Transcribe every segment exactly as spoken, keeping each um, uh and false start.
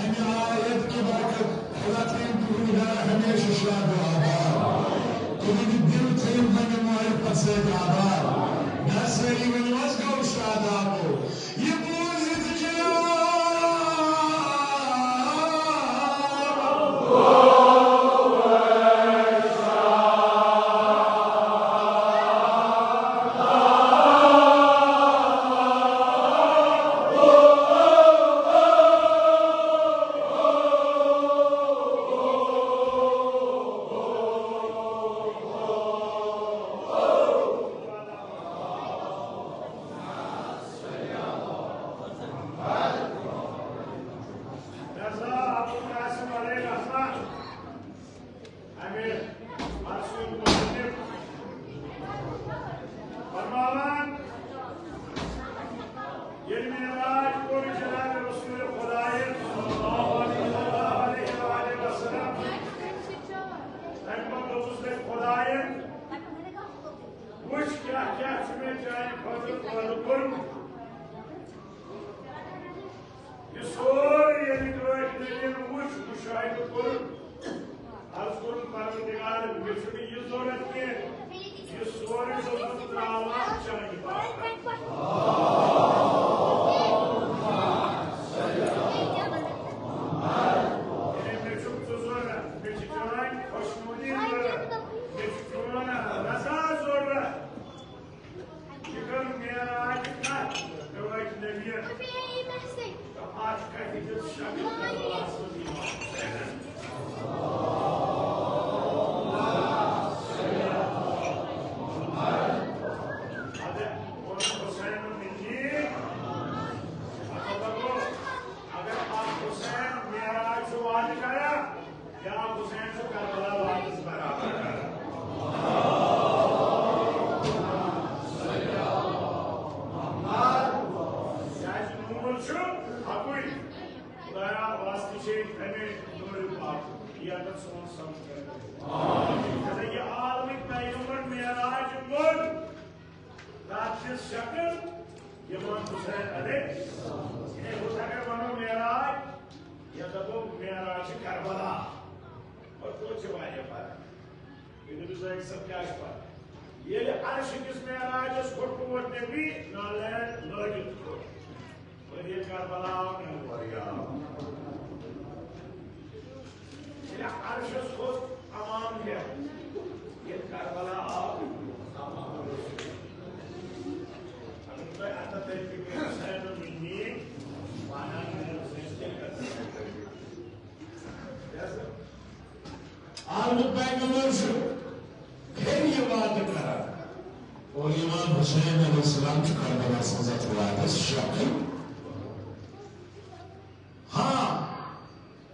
امہِ آیت کہِ برکت خدا تھٲیِن تُہُنٛد گرٕ ہمیشہِ شاد و آباد۔ تُہُنٛد دِل تھٲیِن پننہِ معرفت سۭتۍ آباد۔ گرٕ سٲری ؤنِو حظ، گوٚو شاد آباد۔ یہِ بوٗزِتھ کیٛاہ رضا عبدالقاسم علیہ رحمہ، امیر مرحوم مصنف، فرماوان، ییٚلہِ معراج کوٚر جناب رسول خدایَن صلی اللہ علیہ وآلہ وسلم، تَمہِ پتہٕ دوٚپُس تٔمۍ خدایَن، وٕچھ کیٛاہ کیٛاہ چھُ مےٚ چانہِ خٲطرٕ پٲدٕ کوٚرمُت۔ یہِ سورُے ییٚلہِ کٲشرٮ۪ن وُچھ، مُشاہدٕ کوٚر، عرض کوٚرُن، پروردگار، مےٚ چھُنہٕ یہِ ضوٚرَتھ کینٛہہ، یہِ سورُے چھُس بہٕ ترٛاوان چانہِ باپتھ۔ یعنی مےٚ چھُکھ ژٕ ضوٚرَتھ، مےٚ چھِ چٲنۍ خۄشنوٗدی ضوٚرَتھ، مےٚ چھُ چون رضا ضوٚرَتھ۔ یہِ کٔر معراج کتھ؟ مےٚ وٲتۍ نبیَن۔ تہٕ اَتھ کتھِ دِژ شکل کربلاہَس منٛز یِوان۔ اگر حسین منی، اگر اکھ حسین معراج چھُ وعدٕ کران، یا حسین چھُ کربلا واتس برابر کران۔ کیازِ نوٗر چھُ اَکُے۔ خدایا، واسطہٕ چھے اَمے نوٗرِ پاک، یَتھ سون سمجھ کرِ۔ یہِ عالمٕکۍ پیغمبر معراج ووٚن، تَتھ چھِ شکل امام حسین علیہ۔ یعنی ہُتھ اگر ونو معراج، یا دپو معراج چھِ کربلا۔ اور توتہِ چھِ واریاہ فرق۔ بیٚیہِ دٔپِو زٲہِد صٲب کیٛاہ چھِ فرق؟ ییٚلہِ عرشہِ کِس معراجس کھوٚت ٹوٹھ نبی، نالین لٲگِتھ کھوٚت۔ اور ییٚلہِ کربلا آو، نہٕ اورٕ آو۔ ییٚلہِ عرشس کھوٚت امام ہیٚتھ، ییٚلہِ کربلا آو، اگر تۄہہِ اَتھ تٔتھۍ پٮ۪ٹھ حسین منی وَنان، حسین تیٚلہِ کَتہِ؟ عالمُک پیغمبر چھُ پھر یہِ وعدٕ کران۔ اور امام حسین علیہ السلام چھُ کربلا منٛز اَتھ وعدس شکل۔ ہاں،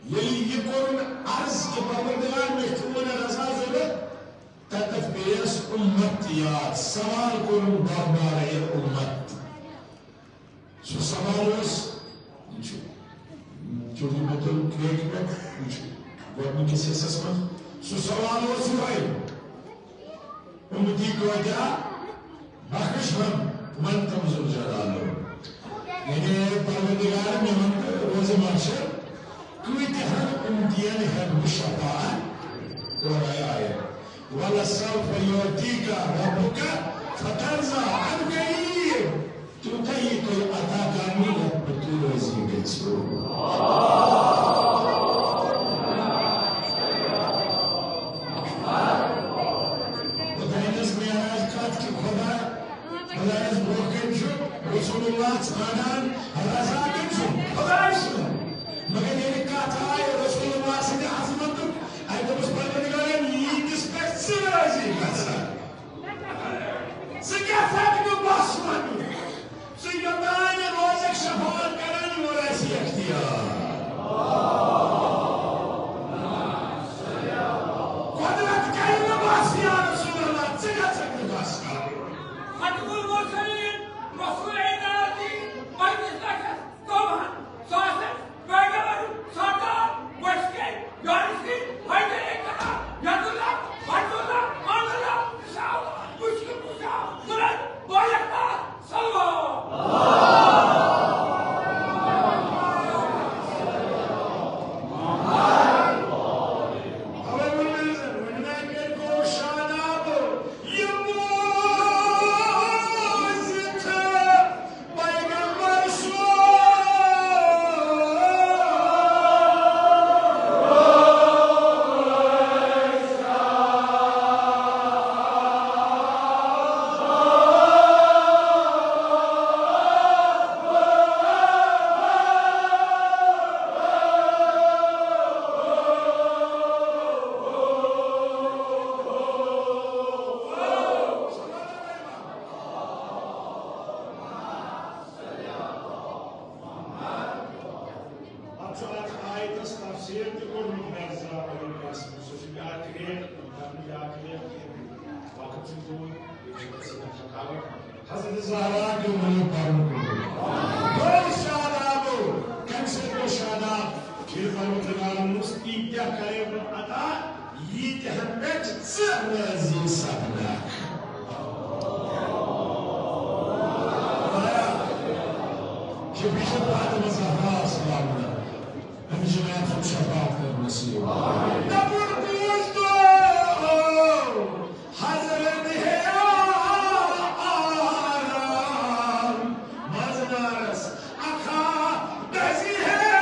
ییٚلہِ یہِ کوٚرُن عرض کہِ پروردگار، مےٚ چھُ وۄنۍ رضا ضروٗرت، تَتٮ۪تھ پیٚیَس اُمت یاد۔ سوال کوٚرُن دربارے اُمت۔ سُہ سوال اوس، یہِ چھُ، یہِ چھُ مےٚ تۄہہِ کرٛیٚکہِ پٮ۪ٹھ، یہِ چھُ گۄڈٕنِکِس حصس منٛز۔ سُہ سوال اوس یِہوٚے، اُمتی کۭتیٛاہ بخش ہن، وۄنۍ کم ذوالجلالو۔ یعنی اے پروردگار، مےٚ وَن روزِ محشر، کۭتیٛاہن اُمتین ہٮ۪کہٕ بہٕ شفاعت کرایہِ؟ ولسوف یعطیک ربک فترضی، عن قریب تیوٗتاہ یی تۄہہِ عطا کرنہٕ، یتھ پٮ۪ٹھ تُہۍ رٲضی گٔژھِو۔ خۄداینس معراج کتھ کہِ خۄدا، خۄدایس برونٛہہ کنہِ چھُ رسول اللہ ژھانڈان رضا کٔمۍ سُنٛد؟ خۄداے سُنٛد۔ مگر ییٚلہِ کتھ آیہِ رسول اللہ سٕنٛدِ عظمتُک، اتہِ دوٚپُس پروردگارن، ییٖتِس پٮ۪ٹھ ژٕ رٲضی گژھکھ۔ ژٕ کیٛاہ ژھانٛڈکھ نہٕ بس ونُن؟ ژٕ یوٚتانۍ روزکھ شفاعت کران، یور آسہِ اختیار۔ قۄدرت المرسلین، رسول عنایتی، پننِس لَچھَس ژۄوُہَن ساسَن پیغمبرن سردار، وشکے، یارسکے، حیدر اکرام، یداللہ، فضلاللہ، ماناللہ، شاہ، مشکل کشا، سرد، بایختار، صلوات۔ پتہٕ چھُ اَتھ آیتَس تفسیٖر تہِ کوٚرمُت مرزا ابوالقاسم، سُہ چھُ بیٛاکھ ریٹ، تَتھ نہٕ بیٛاکھ ریٹ کینٛہہ۔ وقت چھُ دوٗر، بیٚیہِ چھُ اَسہِ تھکاوٹ۔ حضرت زہرا کیوں نہیں پرن کو؟ بڑے شاد آبو، کم سے کو شاد آپ، پھر پروردگار مست کی کیا کرے وہ عطا، ییٖتہِ ہن پٮ۪ٹھ ژٕ رٲضی سپدکھ۔ شفیع فاطمہ زہرا سلام اللہ، أمِس جناب سُنٛد شفاعت کر نصیب۔ دَپُن بوٗزتو، حضرت ہیا آرام، منٛزنارس اکھا دزی ہے۔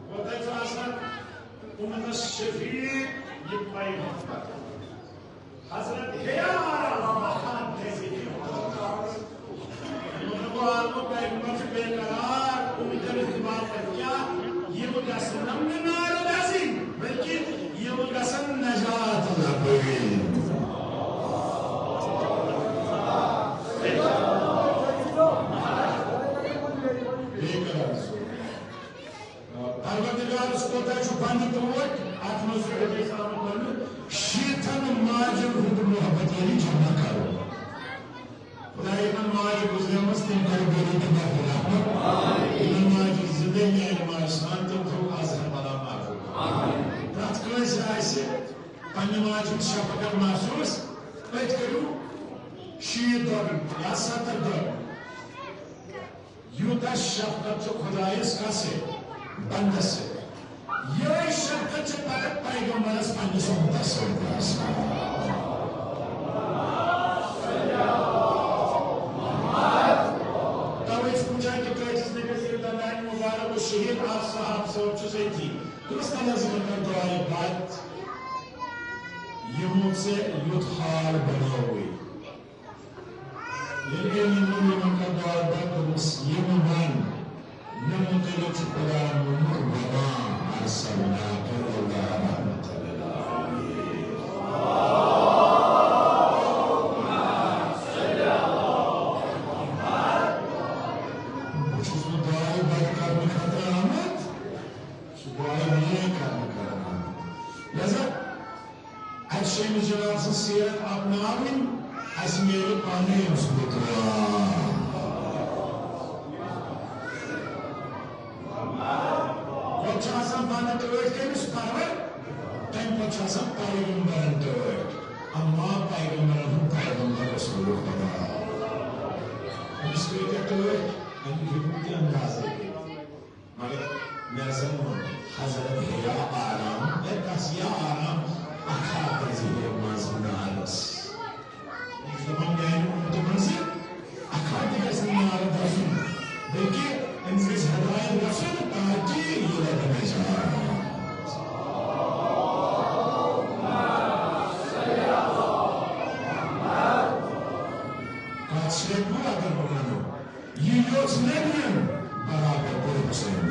وۄنۍ تۄہہِ چھُ آسان اُمتس شفیع یہِ پیغمبر۔ حضرت ہیا آرام مقام کیسے ہے؟ مطلب، وہ آپ کو پیغمبر سے بے قرار، اُمت الاتباع پر کیا؟ یہ وہ گژھن نہ نار دازی، بلکہ یہ وہ گژھن نجات لبے۔ بے قرار۔ پروردگارس کوتاہ چھُ بندٕ ٹوٹھ، اتھ منٛز چھُ حدیث آمُت وننہٕ، شیٖتھن ماجن ہُنٛد محبت یعنی جمع کرُن۔ خدایا، یِمن ماجہِ گُزریمٕژ، تِم کرو بے رحمت۔ یِمن ماجہِ زندگی یعنی ماجہِ سان، تِم تھوو از ہر بلا معاف۔ پرٛٮ۪تھ کٲنٛسہِ آسہِ پننہِ ماجہِ ہُنٛد شفقت محسوس، أتھۍ کٔرِو شیٖتھ دۄہ یا ستتھ دۄہ۔ یوٗتاہ شفقت چھُ خۄدایَس کَس سۭتۍ؟ بندس سۭتۍ۔ یِہوٚے شفقت چھِ پتہٕ پیغمبرس پننِس اُمتس سۭتۍ تہِ آسان۔ توے چھُ وٕچھان کہِ کٲتِس نبی ییٚلہِ دندانہِ مُبارک اوس شہید، اکھ صحابہٕ صٲب چھُس أتی۔ دوٚپمَس، "تَلہٕ حظ یِمن کر دُعایہِ بد، یِمو ژےٚ یُتھ حال بنووُے۔" ییٚلہِ أمۍ یِمن یِمن کر دُعایہِ بد، دوٚپمَس، "یِم وَن، مےٚ مُتعلِق چھُ قرآن ووٚنمُت، وما ارسلناک الا رحمة للعالمین۔" بہٕ چھُس نہٕ دُعایہِ بد کرنہٕ خٲطرٕ آمُت، سُہ دُعایہِ نیک کرنہٕ خٲطرٕ آمُت۔ لہذا اَسہِ چھِ أمِس جناب سٕنٛز سیرت اپناوٕنۍ، اَسہِ میلہِ پانَے أمۍ سُنٛد اقرار۔ گۄڈٕ چھِ آسان بنٛدٕ ٹٲٹھۍ کٔمِس پرور، تَمہِ پتہٕ چھِ آسان پیغمبرن ٹٲٹھۍ، اما پیغمبرن ہُنٛد پیغمبر رسول خدا۔ أمِس کۭتیٛاہ ٹٲٹھۍ، اَمیُک ہیٚکہِ نہٕ تہِ اندازے کٔرِتھ۔ مگر مےٚ ہسا ووٚن حضرت ہیا آرام، ہے کس یا آرام، اکھا پزِ ہے منٛز نارس۔ یُس دپان میانہِ اُمتہٕ منٛزٕ اکھا تہِ گژھِ نہٕ نارس گژھُن، بلکہِ أمِس گژھِ ہدایت گژھُن تاکہِ یہِ لبہِ نجات۔ کتھ چھےٚ پوٗرٕ اگر بہٕ ونہٕ، یہِ یوٚژھ نبیَن برابر کوٚر حسین۔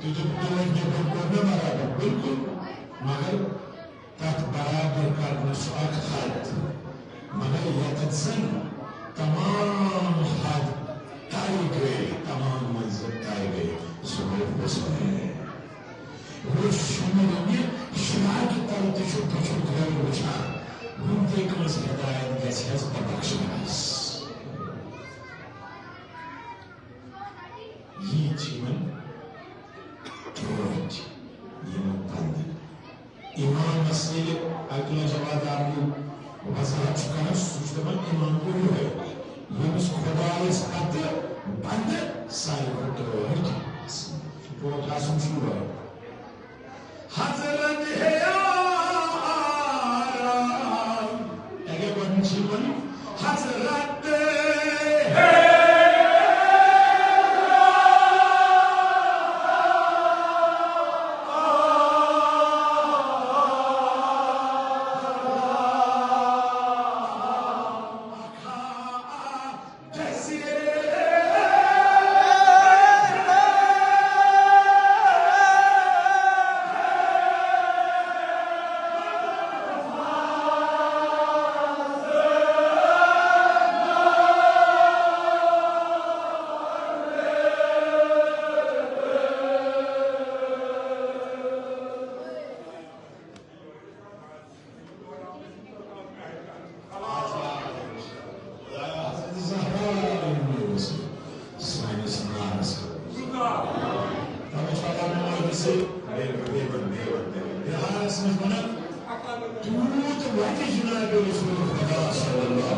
تیُتھ توجہ کوٚر مےٚ برابر، بالکل۔ مگر تَتھ برابر کرنَس چھُ اکھ حد، مگر یَتَتھ زَن تمام حد طے گٔے، تمام منزل طے گٔے، سُہ گوٚو حسین۔ وٕچھ، شُمہٕ ییٚمہِ شراکہِ تَل تہِ چھُ بُتھِ گرٛٮ۪ن وٕچھان، وٕنہِ تہِ کٲنٛسہِ ہدایت گژھِ حظ، بہٕ بخشہٕ حظ۔ یی چھِ یِمن ٹھوٹھ، یِمن بندٕ۔ امامس ییٚلہِ اکہِ لٹہِ جواب آمُت وضاحت چھُ کران، سُہ چھُ دپان، امام گوٚو یِہوٚے، ییٚمِس خۄدایس پتہٕ بندٕ ساروی کھۄتہٕ ٹٲٹھۍ آسان۔ ٹوٹھ آسُن چھُ یِہوٚے۔ حضرت ہے آرام۔ اگے گۄڈٕنِچ چھِ یِوان حضرت ہے سٲنِس نارس۔ توے چھُ اللہ مولوی صٲب بِہارس منٛز وَنان، تیوٗت وَتہِ جناب رسول خدا صلی اللہ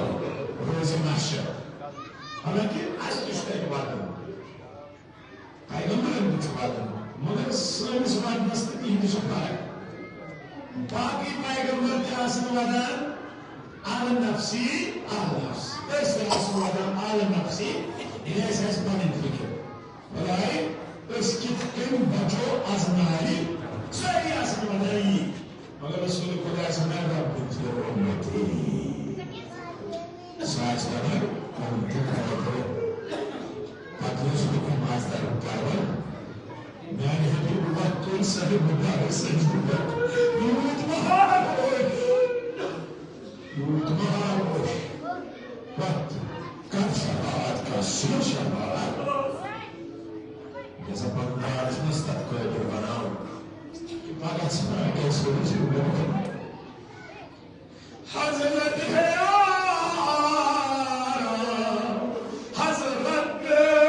روزِ محشر۔ حالانکہ اَسہِ تہِ چھُ تَتہِ وَتُن۔ پیغمبرن تہِ چھُ وَدُن، مگر سٲنِس وَدنَس تہٕ تِہِنٛدِس چھِ فرق۔ باقٕے پیغمبر تہِ آسَن وَدان، "اَلہٕ نفسی، اَلہٕ نفس۔" أسۍ تہِ آسو وَدان، "اَلہٕ نفسی"، ییٚلہِ اَسہِ آسہِ پَنٕنۍ فِکر۔ خۄداے، أسۍ کِتھ کٔنۍ بَچو اَز نارِ؟ سٲری آسَن وَدان یی۔ مگر رسول خدا چھُ وَنان، "رب اغفر امتی۔" سُہ آسہِ وَنان، "قوم تہِ کھڑا کرو۔" پَتہٕ اوس حُکُم آز درُن کَرُن۔ میٛانہِ حبیب اللہ تُل صاحب مُبارک سٕنٛدِ یوٗت مہار اوس، یوٗت مہار اوس۔ پَتہٕ کَر شفاعت، کَر سُہ شفاعت۔ یہِ ہسا پَنُن کار چھُنہٕ اَسہِ تَتھ قٲبِل بَناوُن۔ پگاہ ژھٕنان کیٛاہ سوٗزِ یہِ برونٛہہ۔ حضرت ہے آرام، حضرت ہے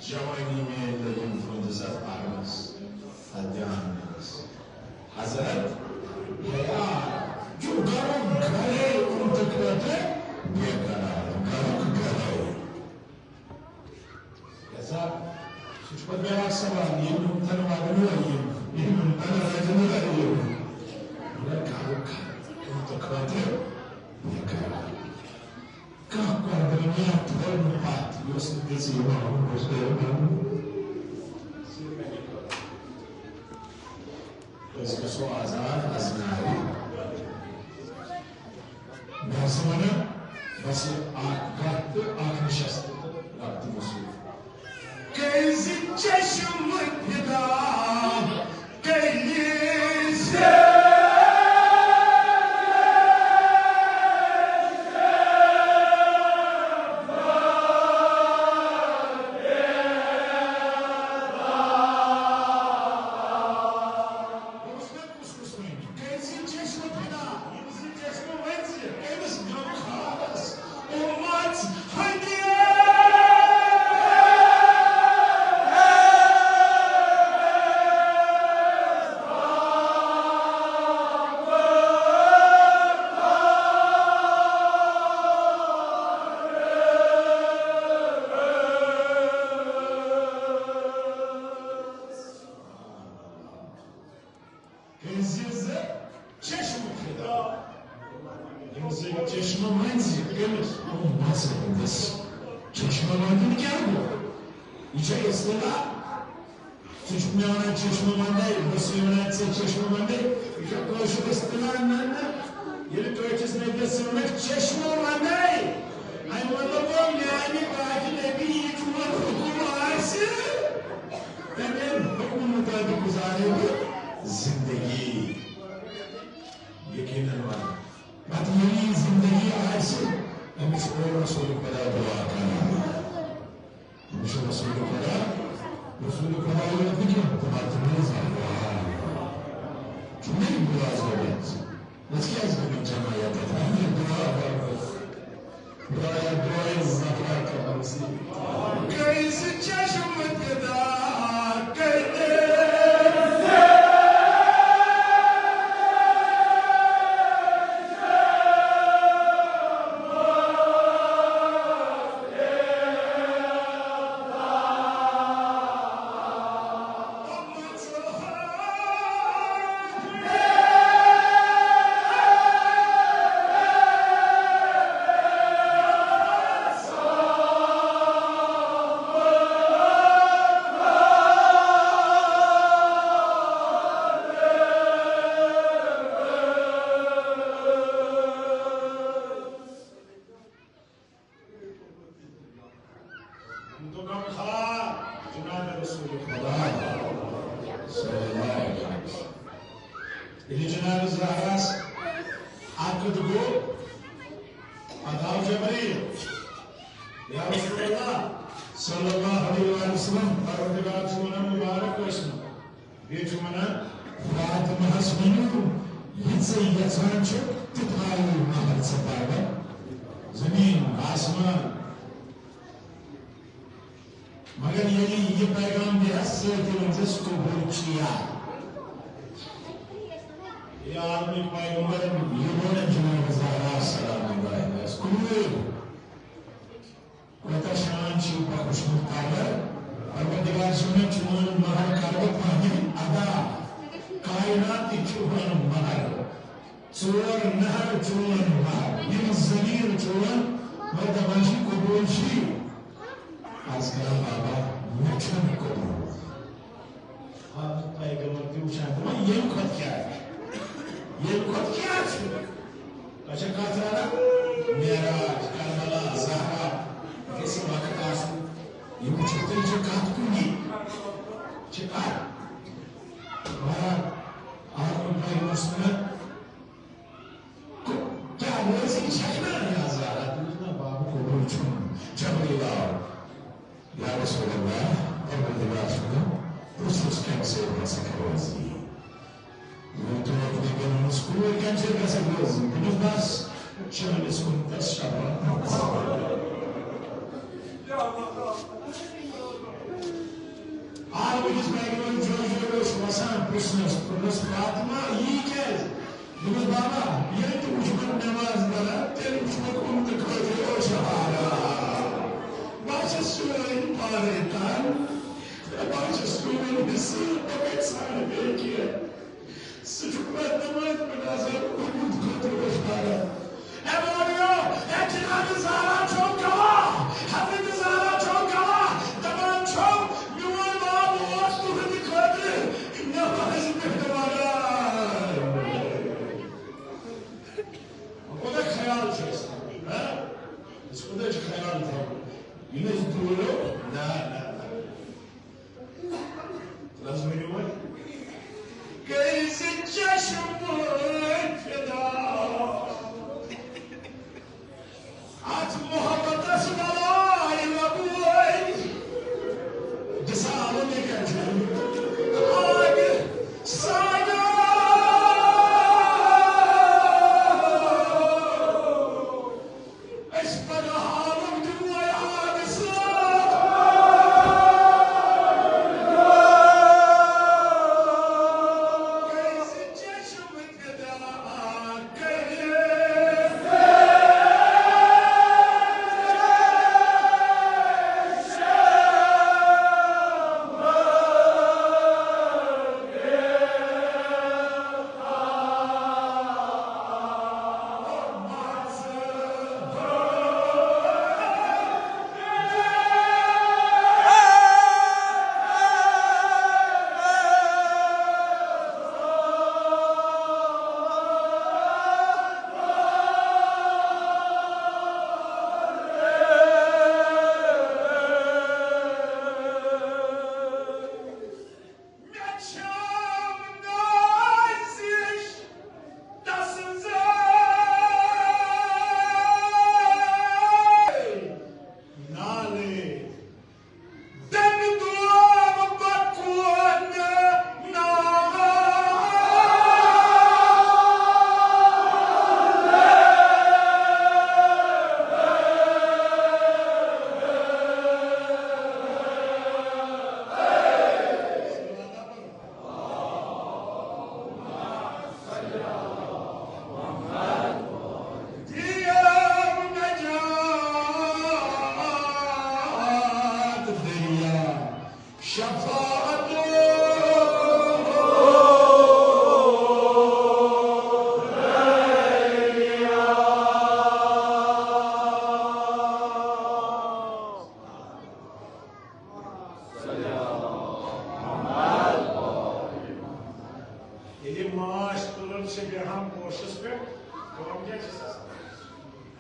جوانی میٲنۍ لٔگِم تُہنٛدِس اَتھ پَرنَس، اَتھ دیانَس۔ حضرت، یار، چھُ گَرُک گَرے اُمتہٕ خٲطرٕ بے قرار، گَرُک گَرے۔ لہذا، سُہ چھُ پَتہٕ بیٛاکھ سوال، ییٚمۍ اُمتَن وَدنٲے یِم، ییٚمۍ اُمتَن رَزِ نٲے یِم۔ مگر گَرُک اُمتہٕ خٲطرٕ بے قرار۔ کانٛہہ قۄربٲنی تھٲو نہٕ پتھ، یۄس نہٕ دِژ یِمن حسینن۔ أسۍ گژھو آزاد از نارِ۔ مےٚ ہسا وَنان، بس یہِ اکھ گتھ تہٕ اکھ نشست تہٕ رب تہٕ رسول۔ کٔرۍ زِ چشم فدا، کٔرۍ زِ کٔرۍ زِ چشم فدا، یِم زٕ چشم ؤنۍ زِ أمِس غمخارس۔ عمر چشمہٕ منٛزِ کٔمِس؟ مَسہٕ ہٕنٛدِس۔ چشمہٕ منٛدُن کیٛاہ گوٚو؟ یہِ چھےٚ اصطلاح۔ ژٕ چھُکھ مےٚ وَنان چشمہٕ وَندَے، بہٕ چھُسَے وَنان ژےٚ چشمہٕ وَندَے۔ یہِ چھےٚ کٲشُر اصطلاح؟ نہ، نہ۔ ییٚلہِ کٲشرِس نبیَس ژٕ وَنَکھ چشمہٕ وَندَے، اَمہِ مطلب گوٚو میٛانہِ پاکہِ نبی یہِ چون حُکُم آسہِ، تَمے حُکمہٕ مُطٲبِق گُزارے بہٕ زِندگی۔ یقیناً وَن۔ پتہٕ ییٚلہِ یہِ زندگی آسہِ، أمِس چھُ رسول خدا دُعا کران۔ أمِس چھُ رسول خدا، رسول خدا یوت نہٕ کینٛہہ، تہٕ پتہٕ چھُ أمِس دُعا۔ چھُنہٕ یہِ دُعا ضروٗرت؟ أسۍ کیٛازِ گٔمٕتۍ جمع یَتَتھ؟ اَمہِ دُعا برابر۔ دُعا، دُعا زہرا کرنہٕ سۭتۍ۔ کٲنٛسہِ چشمہٕ دیٖدار کٔرِتھ۔ تو کم خبر جناب رسول خدا صلی اللہ علیہ وسلم۔ ییٚلہِ جناب زہراہَس عقد گوٚو، پتہٕ آو جبریٖل، یا رسول اللہ صلی اللہ علیہ وسلم، پروردگار چھُ وَنان مُبارک ٲسِو۔ بیٚیہِ چھُ وَنان، فاطمہَس ؤنِو، یہِ ژٕ یَژھان چھُکھ، تہِ تھاوو مہر ژےٚ پَگاہ۔ زٔمیٖن، آسمان۔ مگر ییٚلہِ یہِ پیغام دِہَس، سۭتۍ ؤنۍزٮ۪س، قبول چھُ یا۔ یہِ عالمٕکۍ پیغمبرن یہِ ووٚن جناب زہرا سلام اللہ علیہَس، قبول۔ کوتاہ شان چھُ بخشمُت قدر۔ پروردگار چھُ مےٚ چون مہر کرٕ بہٕ پنٕنۍ ادا۔ کائناتٕکۍ چون مہر۔ ژور نہر چون مہر۔ یِم زٔمیٖن چون۔ مگر دپان چھِ قبول چھُ۔ عرض کران بابا، مےٚ چھُنہٕ قبول۔ آ، پیغمبر تہِ وٕچھان، دَپان، ییٚمہِ کھۄتہٕ کیٛاہ چھُ؟ ییٚمہِ کھۄتہٕ کیٛاہ چھُ؟ تۄہہِ چھا کَتھ رَٹان؟ معراج، کربلا، زہرا، گژھِ وقت آسُن۔ یہِ وٕچھِو تُہۍ، یہِ چھِ کَتھ کُنی۔ چھِ کَتھ؟ مگر آ، پیغمبر سُنٛد کیٛاہ رٲضی چھکھ نا یا زہرا؟ دوٚپُس، نہ بابا، قبول چھُم۔ جبریٖل آو۔ یا رسول اللہ، پروردگار چھُ وَنان، پرٛژھُس کَمہِ سۭتۍ گژھکھ رٲضی؟ مےٚ دوٚپ، مےٚ گٔے ووٚنمُت، کوٗر کَمہِ سۭتۍ گژھکھ رٲضی؟ دوٚپُس، بس، چٲنِس کُن تس شفاعت۔ آ، بہٕ چھُس پیغمبر جوش جوش وَسان پرٛژھنَس، دوٚپمَس، فاطمہ، یی کیٛازِ؟ دوٚپمَس، بابا، ییٚلہِ تہِ وٕچھِ بہٕ نٮ۪ماز پَران، تیٚلہِ وٕچھِ مےٚ کُن تہٕ خٲطرٕ اوس حالات۔ بہٕ چھَس چٲنۍ پانَے تَن، بہٕ چھَس چون حِصہٕ، بہٕ کَتہِ ژھانٛڈٕ بیٚیہِ کینٛہہ؟ سُہ چھُ پرٛٮ۪تھ نٮ۪مازِ پٮ۪ٹھ آسان، کُن تہٕ خٲطرٕ اوس حالات۔ اے مولویو، اے جناب زہرا چھو گواہ، حضرت زہرا چھو گواہ، دَپان چھو، میون باب اوس تُہنٛدِ خٲطرٕ نٮ۪مازِ پٮ۪ٹھ وَنان۔ وۄنۍ کوٗتاہ خیال چھُ اَسہِ تھاوُن، ہہ؟ أسۍ کوٗتاہ چھِ خیال تھاوُن؟ یِم أسۍ دوٗرو، نہ، نہ، نہ۔ لفظ ؤنِو وۄنۍ۔ کٔرۍ زِ چشم فدا۔ اتھ محبتس بلایہِ لبوے۔ دِسا آلو مےٚ کیٛاہ چھُ؟ آگہِ سانا۔ أسۍ پگاہ حالُک دِمو یاد اِسلام۔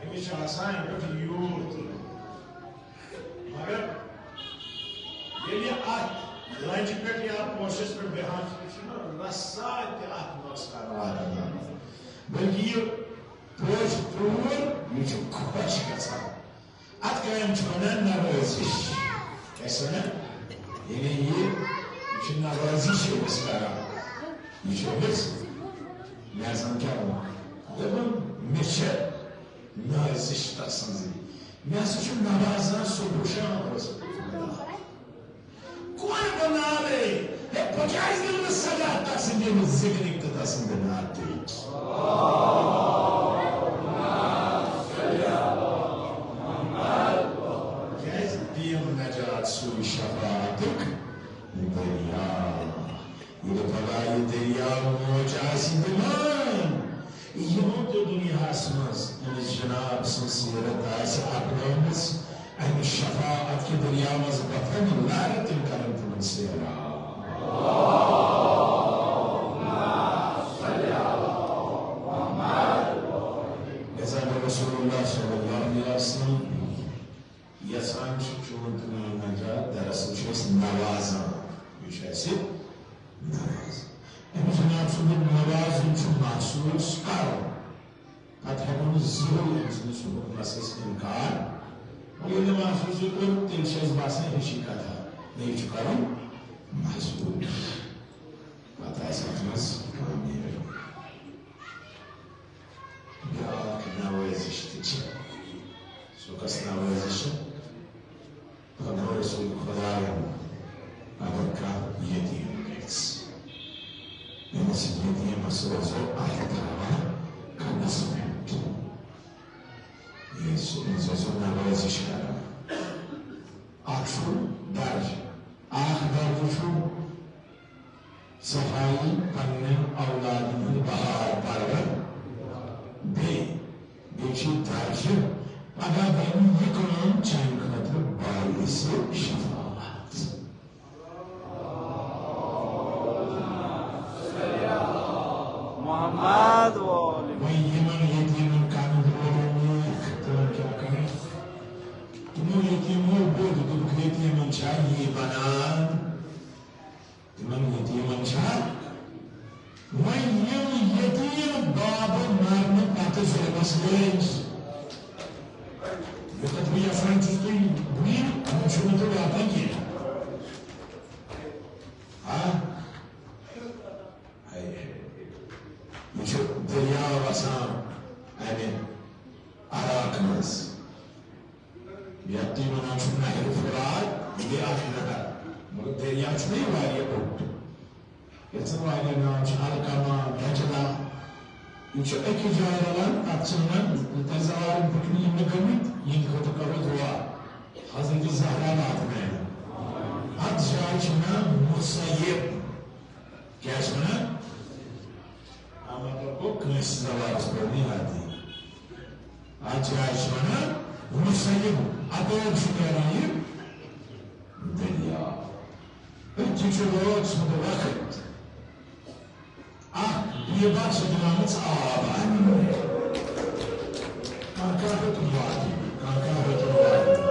أمِس چھِ آسان اَمہِ پٮ۪ٹھ یوٗر تُلمُت۔ مگر ییٚلہِ یہِ اَتھ لنجہِ پٮ۪ٹھ یا پوشَس پٮ۪ٹھ بیٚہان چھُ، یہِ چھُنہٕ رَژھا تہِ اَتھ نۄقصان واتان۔ بلکہِ یہِ پوش پھوٗل، یہِ چھُ خۄش گژھان۔ اَتھ کامہِ چھِ وَنان نوٲزِش۔ کیٛاہ چھِ وَنان؟ یعنی یہِ، یہِ چھُ نوٲزِش أمِس کران۔ یہِ چھُ أمِس، مےٚ زَن کیٛاہ ووٚن؟ دوٚپُن، مےٚ چھِ نوٲزِش تَس سٕنٛزٕے۔ مےٚ ہسا چھُ نوازان صبح شام رسول خدا۔ کون بناوے؟ ہے، بہٕ کیٛازِ دِمہٕ نہٕ سجا تَس سٕنٛدِ ذِکرٕکۍ تہٕ تَس سٕنٛدِ نعتٕکۍ؟ کیٛازِ دِیَم نجات سُے شفاعتُک دٔریاو۔ ییٚلہِ پگاہ یہِ دٔریاو موج آسہِ دِوان، یِمو تہِ دُنیاہَس منٛز أمِس جناب سٕنٛز سیرت آسہِ اپنٲومٕژ، اَمہِ شفاعت کہِ دٔریاو منٛز وۄتھن لارِ، تِم کرن تِمن سیراب۔ لہذا گوٚو رسول اللہ صلی اللہ علیہ وسلم یژھان چھُ چون تہٕ میون نجات، دراصل چھُ اَسہِ نوازان۔ یہِ چھُ اَسہِ نوازان۔ أمِس جناب سُنٛد نوازُن چھُ محسوٗس کرُن۔ پتہٕ ہٮ۪کو نہٕ زٕہٕنۍ أمۍ سٕنٛدِس حُکمس أسۍ اِنکار۔ وۄنۍ ییٚلہِ نہٕ محسوٗسٕے کوٚر، تیٚلہِ چھِ اَسہِ باسان ہِشی کتھا۔ نہ، یہِ چھُ کرُن محسوٗس۔ پتہٕ آسہِ اَتھ منٛز کامیٲبی۔ بیٛاکھ نوٲزِش تہِ چھِ۔ سۄ کۄس نوٲزِش چھِ؟ فرموو رسول خدایَن، اگر کانٛہہ یتیٖم گژھِ، أمِس یتیٖمَس روزو اَتھٕ تھاوان کَنَس پٮ۪ٹھ۔ یہِ سُہ، أمِس ٲسِو نوٲزِش کران۔ اَکھ چھُ درجہٕ، اَکھ درجہٕ چھُ صفائی پننٮ۪ن اولادن ہُنٛد بہار پرور۔ بیٚیہِ، بیٚیہِ چھُ درجہٕ، پگاہ بنہِ یہِ کٲم چانہِ خٲطرٕ باعث شفاعت۔ محمد وآل۔ وۄنۍ یِمن یتیٖمن کَمہِ دۄہ نیک، تِمن کیٛاہ کَرُن؟ تِمو یتیٖمو بوٚد، دوٚپُکھ، یتیٖمن چھا یی بنان؟ تِمن یتیٖمن چھا؟ وۄنۍ یِم یتیٖم بابہٕ مرنہٕ پتہٕ ظُلمس لٲگۍ، یوٚتتھ بہٕ یژھان چھُس تُہۍ بُنِو، وۄنۍ چھُو نہٕ تُہۍ واتان کینٛہہ۔ ہا؟ ہاے ہاے۔ یہِ چھُ دٔریاو وسان اَمہِ عراق منٛز۔ یَتھ تُہۍ وَنان چھِو نہرِ فرات، یہِ گٔے اَکھ نہر، مگر دٔریاو چھُنہ یہِ واریاہ بوٚڑ۔ یَتھ زَن واریاہ ناو چھِ، علقمہ، دجلہ۔ یہِ چھُ أکِس جایہِ رَلان، تَتھ چھِ وَنان، تۄہہِ زَن والٮ۪ن پٮ۪ٹھ یِم نہٕ گٔمٕتۍ، یِہِنٛدِ خٲطرٕ کَرو دُعا۔ حضرت زہرا واتنایہِ۔ اَتھ جایہِ چھِ وَنان مُسیب۔ کیٛاہ چھِ وَنان؟ اَتھ مطلب گوٚو کٲنٛسہِ زَوالَس پٮ۪ٹھ نہٕ یادٕے۔ اَتھ جایہِ چھِ وَنان مُسیب، اَپٲرۍ چھُ نیران یہِ دٔریاو۔ أتھی چھُ رٲژ ہُنٛد وقت۔ اَکھ بیبَہ چھِ درٛامٕژ آب اَننہِ۔ کانٛہہ کانٛہہ ہیوٚتُن واتُن، کانٛہہ کانٛہہ ہیوٚتُن واتُن۔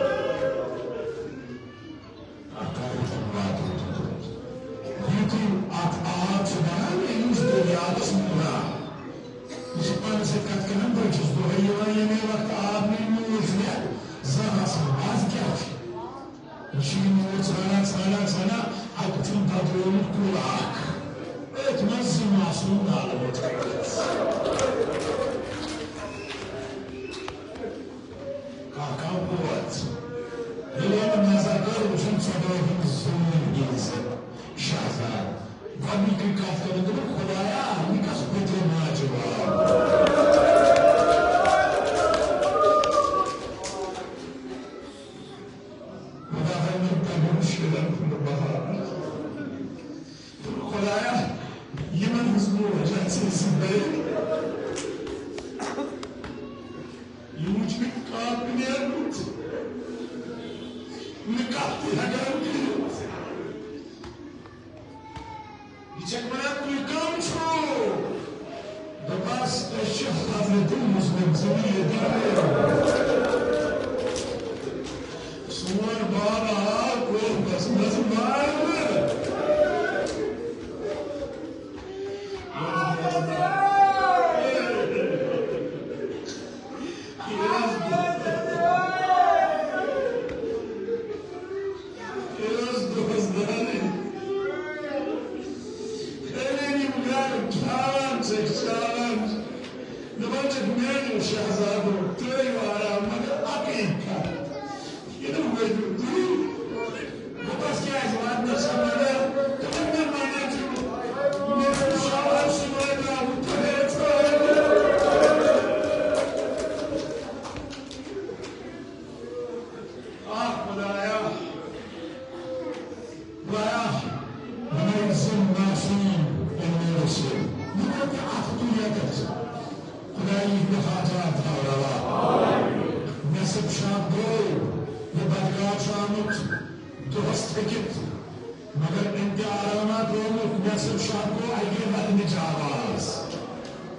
اَتھ کَرو تِم واتو تہٕ یُتھُے اَتھ آب چھُ بَران، أمِس دٔریاوَس مُران۔ یہِ چھِ پانَس سۭتۍ کَتھ کَران، بہٕ چھُس دۄہَے یِوان ییٚمے وقتہٕ آب نِنہِ، موٗج مےٚ زانٛہہ آسان، آز کیٛاہ چھُ؟ یہِ چھُ یہِ موٗج ژھانٛڈان، ژھانٛڈان، ژھانٛڈان، اَتہِ چھُم دۄدریومُت کُل اَکھ۔ أتھۍ منٛز زِ معصوٗم نالہٕ ووت۔ کانٛہہ کانٛہہ ووت۔ ییٚلہِ أمۍ نظر کٔر، وٕچھُن ژۄدٲہِم زوٗن ییٚلہِ زِ شہزاد۔ گۄڈٕنِکٕے کَتھ کٔرٕن، دوٚپُن، "خۄدایا، یہِ کَس پِترِ ماجہِ واو؟" خۄدایا، مےٚ پنٛنٮ۪ن شُرٮ۪ن ہُنٛد بہار۔ خۄدایا، یِمن ہٕنٛز موج آسہِ زِندَے۔ یہِ وٕچھ مےٚ کانٛہہ تہِ نیرمُت۔ نہٕ کانٛہہ تہِ ہٮ۪کان کٔرِتھ۔ یہِ چھَکھ وَنان، "تُہۍ کَم چھِو؟" دوٚپمَس، "أسۍ چھِ حضرت مسلم زٔمیٖن دار۔" شہزادو ترٛٲیِو آرام، مگر اَکٕے کَتھ۔ یہِ نہٕ وٲتِو تُہۍ۔ دوٚپمَس، کیٛازِ واتنَس چھا مَنع؟ دوٚپُن، مےٚ مَنع چھُ۔ مےٚ چھُ شاعر صُبحٲے درٛامُت، تۄہہِ ہے ژھانٛڈان۔ آ خۄدایا، خۄدایا، بنٲیِن معصوم اِنسان۔ یہِ گوٚو تہِ اَتھ دُنیا پٮ۪ٹھ۔ خۄدایا، یِہِنٛدِ حاجات تھاو روا۔ نٮ۪صٕف شب گوٚو، یہِ بدکار چھُ آمُت دۄہس تھٔکِتھ، مگر أمۍ تہِ آرامہ ترٛوومُت۔ نٮ۪صٕف شب گوٚو، اَکہِ گٔے ودنٕچ آواز۔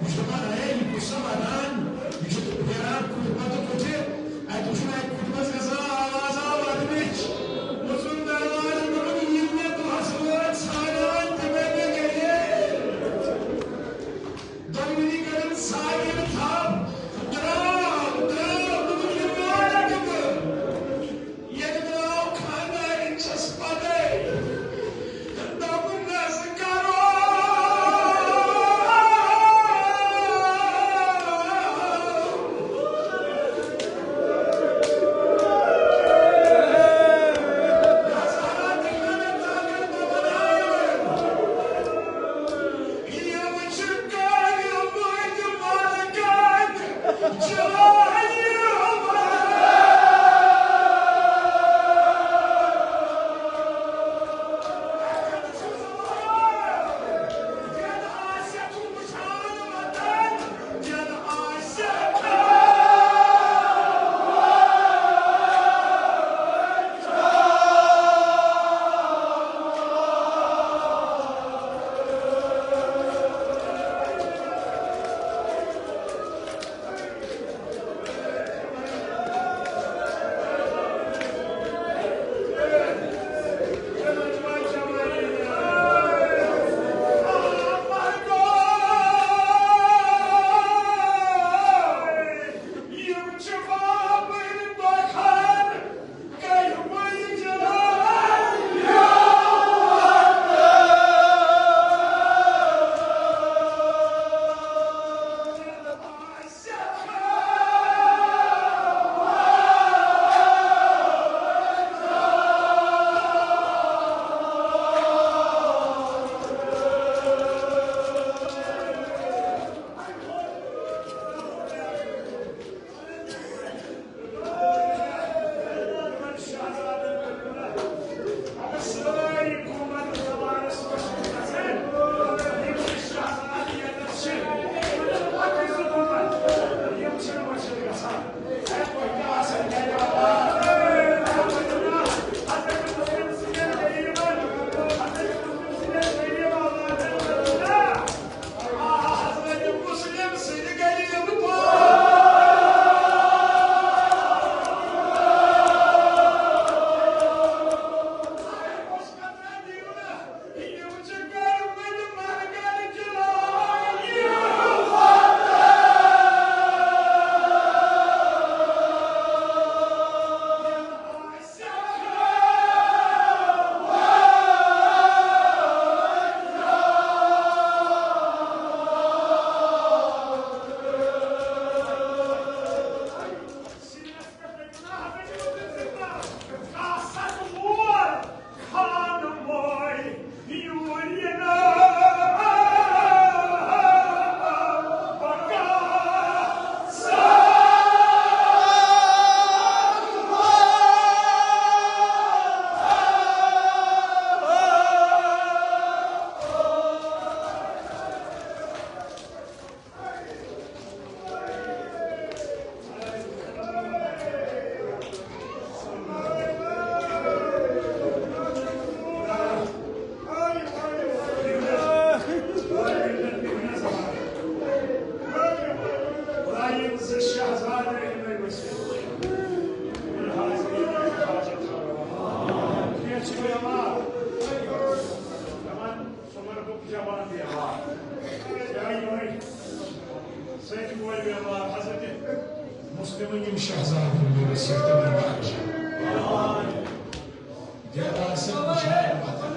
یہِ چھُ دَپان، ہے، یہِ کُس سا ودان؟ یہِ چھُ پھیران کُٹھِ پتہٕ کُٹھِ۔ اَتہِ وٕچھُن، اَتہِ کُٹھِ منٛز گژھان آواز، آ، ودنٕچ۔ وٕژھُن دروازٕ، دوٚپُن، یِم مےٚ دۄہس وٲتۍ ژھانٛڈان، تِمے مےٚ گٔیے۔ دۄنوٕنی کٔرٕن ساکِن تھپھ۔ درٛاو، درٛاو، دوٚپُن، یہِ مالک تہٕ ییٚلہِ درٛاو خانٛدارِنۍ چھَس پَتَے۔ دوٚپُن، نہ سا کَرو۔ سۭتۍ گوٚو بیمار حضرت مسلمٕنۍ یِم شہزادٕ میٖرٕ سۭتۍ تِمن بخش۔ دیوار سے وٕچھان وطن۔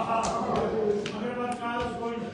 مگر وۄنۍ کر حظ گوٚو نہٕ۔